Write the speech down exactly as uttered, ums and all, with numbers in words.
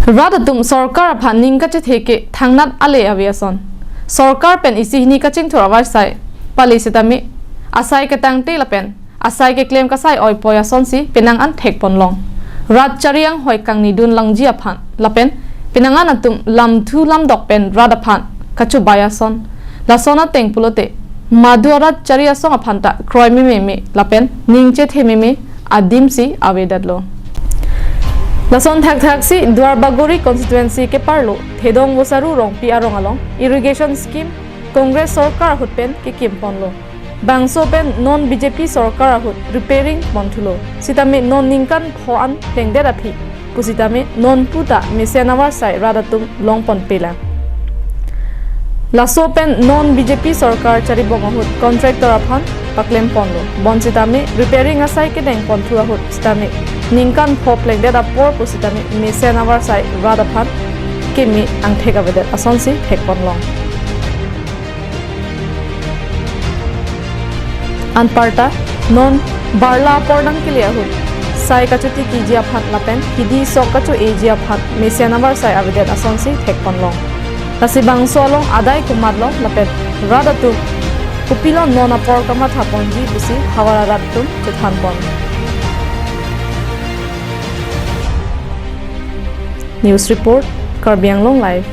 Rat atum sorkar aphan ning kachethe ke thangnat ale ave ason. Sorkar pen isi hini kachingthur avarsai pale sitame asai ketangte lapen asai keklem kasai oipoi asonsi penang an thekponlong. Rat chari anghoi kangnidun langji aphan lapen penang an atum lamthu lamdok pen rat aphan kachubai ason. Lason ateng pulote madu arat chari asong aphan ta kroi meme me lapen ning chethe meme adimsi avedetlo. Lason thakthak si Duarbagori constituency keparlo Thedong Vosaru Rongpi arong along irrigation scheme Congress sorkar ahut pen kekim ponlo. Bangso pen non B J P sorkar ahut repairing ponthulo. Sitame non ningkan pho an plengdet aphi pusitame non puta mesen avarsai rat atum longponpelang. Laso pen non B J P sorkar charibom ahut contractor aphan paklem ponlo. Bonsitame repairing asai kedeng ponthu ahut sitame ningkan pho plengdet apor pusitame mesen avarsai rat aphan keme angthek avedet asonsi thekponlong. Anparta non barla apor nangkele ahut sai kachoti kiji aphan lapen hidi sok kacho-eji aphan mesen avarsai avedet asonsi thekponlong. Lasi bangso along adai komatlo lapen rat atum kopilo non apor kamathaponji pusi havar arat atum chethanpon. News report, Karbi Anglong Live.